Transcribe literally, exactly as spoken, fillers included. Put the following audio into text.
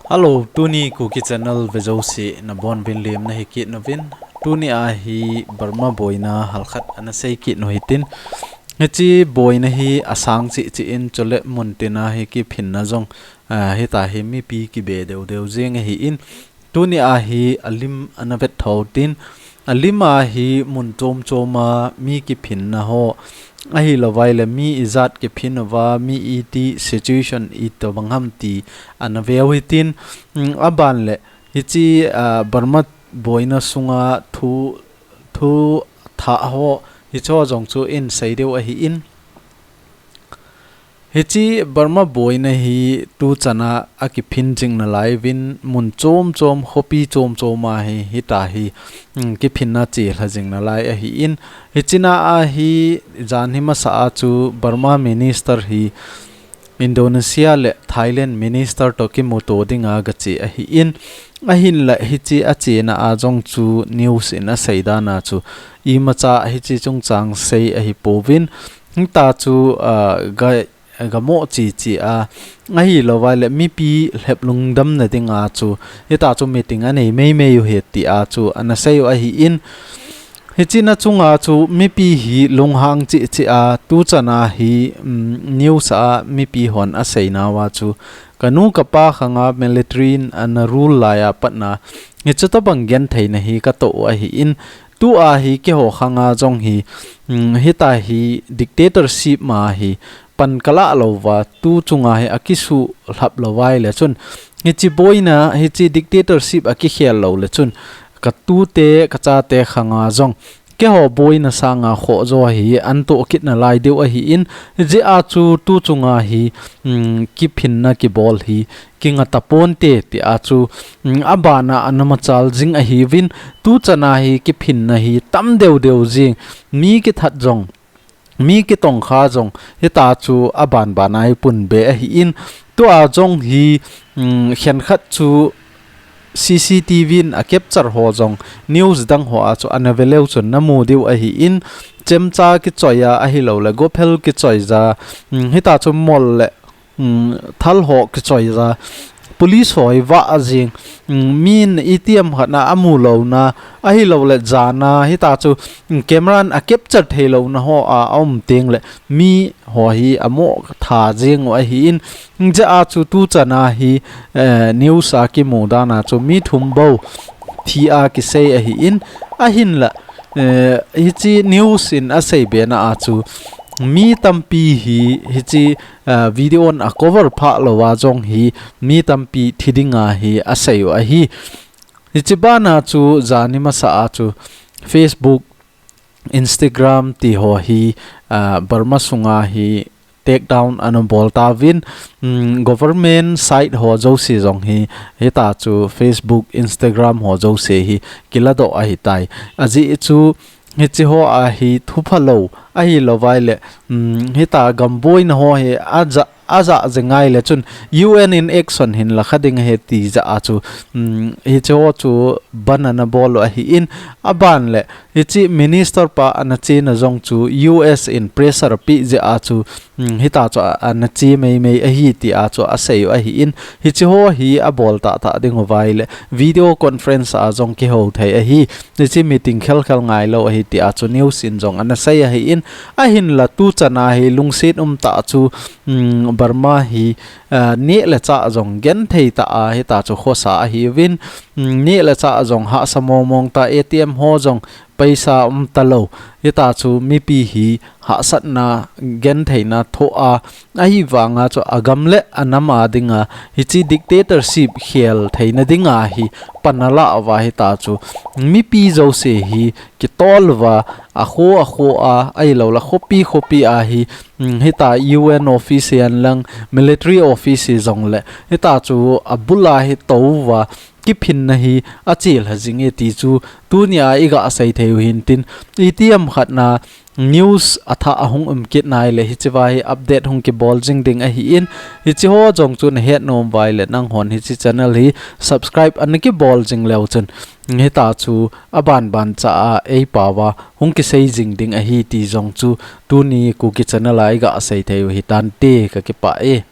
Hello, tuni Kuki Channel vejouse nabonuvin lemna hikit uvin. Tuni a hi Burma boina halkhat ana seikit u hitin. Hiche boina hi asang cheh cheh in chule muntina hi kiphinna jong, ah, hitia hi mipi kibe deu deu jing ahin. Tuni a hi alim ana vet thou tin. Alim a hi mun chom chom a mi kiphinna ho, ahilouvai le mi ijat kiphin uva, mi iti situation itobang ham ti ana veu hitin, mm, aban le hiche, ah, Burma boina sunga thu, thu thah ho, hiche ho jong chu in sei diu ahin. Hiche Burma boina hi tuchan a akiphin jing nalai uvin mun chom chom, khopi chom chom a hi, hitia hi, mm, kiphinna chelha jing nalai ahin. Hiche na a hi jan hi masa a chu Burma Minister hi Indonesia le Thailand Minister toh kimuto dinga gache ahin. Ahinla hiche achena a jong chu news in asei dan a chu imacha hiche chungchang sei ahipouvin. Hitia chu, ah, ga, gamoh cheh cheh a, ahilouvai le mipi lhep lungdamna dinga chu, hitia chu meeting anei mei mei u ahi tia chu ana sei u ahin. Hiche na chunga chu mipi hi lunghang cheh cheh a, tuchan a hi, um, news a mipi hon asei nauva chu, kanu kapa khanga military in ana rule lai a pat na, hiche tobang gentheina hi katoh u ahin, tua hi keiho khanga jong hi, um, hitia hi dictatorship ma hi pan kalah louva, tu chunga hi akisuhlhap louvai le chun, hiche boina, hiche dictatorship akikhel lou le chun, katute, kachate khanga jong, keiho boina sanga khoh jo hi antoh kit nalai diu ahin, hijeh a chu tu chunga hi, um, kiphinna kibol hi kinga taponte tia chu, um, aban a ana machal jing ahiuvin, tuchan a hi kiphinna hi tam deu deu jing, mi kithat jong, mi kitongkha jong, hitia chu aban ban a hi pun be ahin, tua jong hi, um, khenkhat chu C C T V in a capture ho jong news dang ho a chu ana ve leu chun namu diu ahin, chemcha kichoi a ahilou le gophel kichoi ja, um, hitia chu mol le, um, thal ho kichoi ja, police ho hi vah jing, um, min itiham khat na amu louna, ahilou le jan a, hitia chu, um, camera in a capture thei louna ho a, aum teng le, mi ho hi amoh tha jing u ahin, hijeh a chu tuchan a hi, eh, news a kimu dan a chu mi thum bou thi a kisei ahin, ahinla, eh, hiche news in asei be na a chu mi tampi hi, hiche, eh, video in a cover phah louva jong hi mi tampi thi dinga hi asei u ahi. Hiche ban a chu jan hi masa a chu Facebook, Instagram ti ho hi, ah, Burma sunga hi take down ana bol tauvin, um, government site ho jouse jong hi, hitia chu Facebook, Instagram ho jouse hi kiladoh ahitai. Ajeh chu hiche ho a hi thupha lou, ahilouvai le, um, hitia gam boina ho hi aja, aja jing ngai le chun U N in action hin la kha ding ahi ti jeh a chu, um, hiche ho chu ban ana bol u ahin, aban le hiche minister pa ana chena jong chu U S in pressure apeh jeh a chu, um, hitia chu a, ana che mei mei ahi tia chu asei u ahin, hiche ho hi abol tah tah diu vai le video conference a jong kihou thei ahi, hiche meeting khel khel ngai lou ahi tia chu news in jong ana sei ahin, ahinla tuchan a hi lungset um tah chu, um, Burma hi, ah, neh le chah jong genthei tah a hitia chu khosa ahiuvin, um, neh le chah jong hahsa mong mong ta, A T M ho jong paisa um talou, hitia chu mipi hi hahsatna, gentheina thoh a, ahivang a chu agam le anam a dinga hiche dictatorship khel theina dinga hi pan ala uva hitia chu mipi jouse hi kitol uva, akho akho a, ahilou le khopi khopi a hi, um, hitia U N office hihen lang, military office hi jong le, hitia chu abul a hi tou uva, kiphinna hi achelha jing e ti chu tunia iga sei thei u hintin, itiham khat na news athah ahung um kit nai le hiche va hi update hung kibol jing ding ahin, hiche ho jong chu nahet nom vai le nanghon hiche channel hi subscribe ana kibol jing leu chun, hitia chu aban ban cha a eipao va hung kisei jing ding ahi ti jong chu tuni Kuki channel a iga sei thei u hitante, kakipah e.